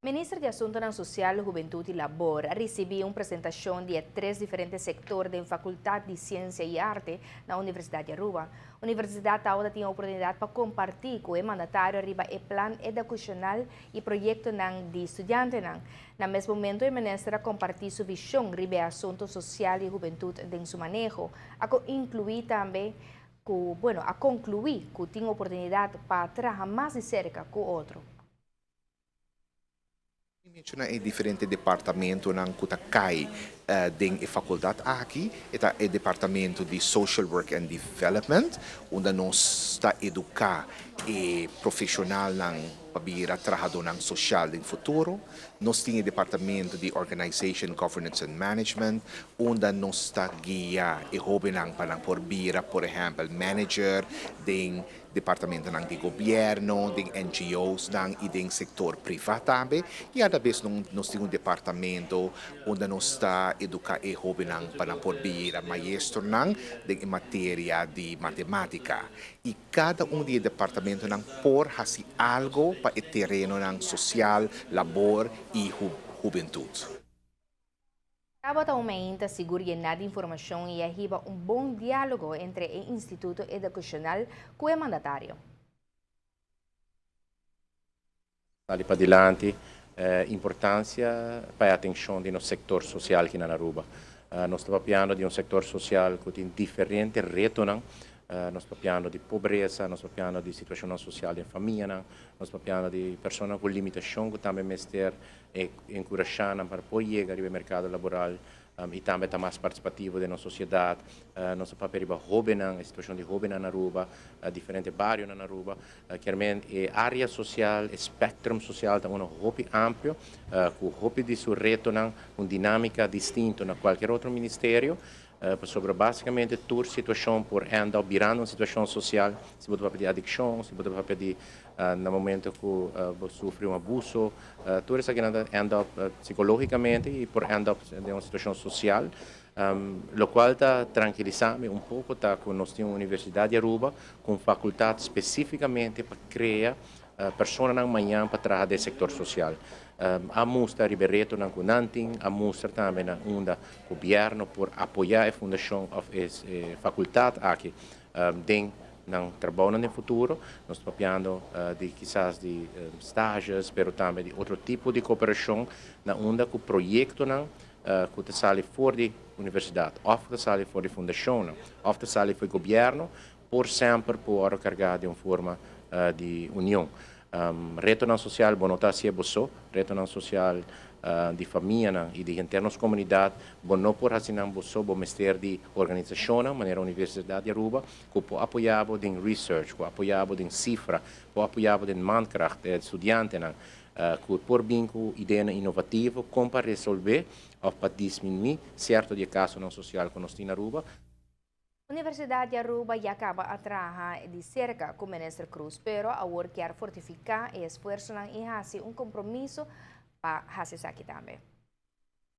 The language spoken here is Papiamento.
Minister di Asuntonan Social, Hubentud y Labor a ricibi un presentacion di e tres diferente sector den Facultad di Ciencia y Arte na Universidad di Aruba. Universidad tabata tin oportunidad pa comparti cu e mandatario riba e plan educacional y proyectonan di studiantenan. Na mes momento e minister a comparti su vision riba e asunto social y hubentud den su maneho. A inclui tambe cu, bueno, a conclui cu tin oportunidad pa traha mas di cerca cu otro. Menciona e diferente departamentonan cu ta cay den e facultad aki, e ta e departamento di Social Work and Development, unda nos ta educa e profesionalnan pa bira trahadonan social den futuro. Nos tin e departamento di Organization, Governance and Management, unda nos ta guia e hobennan pa nan por bira, por ehempel, manager den departamentonan di gobierno, den NGO's nan y den sector priva tambe. Y a la vez nos tin un departamento unda nos ta educa e hobennan pa nan por bira maestronan den materia di matematica. Y cada un di e departamentonan por haci algo pa e terenonan social, labor y hubentud. Tabata un mainta sigur yena di informacion y a hiba un bon dialogo entre e instituto educacional cu e mandatario. Sali padilanti importancia pa e atencion di nos sector social aki na Aruba. Nos ta papiando di un sector social cu tin diferente retonan. Nos ta papiando di pobresa, nos ta papiando di situacionnan social den famianan, nos ta papiando di personanan cu limitacion cu tambe mester encurasha nan pa por yega riba e mercado laboral y tambe ta mas participativo den nos sociedad. Nos ta papia riba hobennan, e situacion di hobennan na Aruba, diferente barionan na Aruba. Kiermen e area social, e spectrum social ta uno hopi amplio, cu hopi di su retonan, un dinamica distinto na cualkier otro ministerio, pasobra basicamente tur situacion por end up birando un situacion social, si bo ta papia di adiccion, si bo ta papia di na momento cu bo sufri un abuso, tur esakinan ta end up psicologicamente y por end up den un situacion social. Locual ta tranquilisa mi un poco ta cu nos tin un Universidad di Aruba cu un facultad specificamente pa crea personanan mañan pa traha den sector social. A mustra riba e retonan cu nan tin, a mustra tambe na unda gobierno por apoya e fundacion of e facultad aki den nan trabounan den futuro. Nos ta papiando di kisas di stages, pero tambe di otro tipo di cooperacion na unda cu proyectonan cu ta sali for di universidad of ta sali for di fundacionnan of ta sali for di gobierno por semper por worde carga den un forma di union. Retonan social bo no ta hacié bo so, retonan social di famianan y di henter nos comunidad bo no por haci nan bo so, bo mester di organisacionnan manera Universidad di Aruba cu por apoya bo den research, cu apoya bo den cifra, por apoya bo den mankracht, studiantenan cu por bin cu ideanan innovativo con pa resolve of pa disminui cierto di e casonan social cu nos tin na Aruba. Universidad di Aruba ya caba a traha di cerca cu Minister Croes, pero awor kier fortifica e esfuersonan y haci un compromiso pa haci esaki tambe.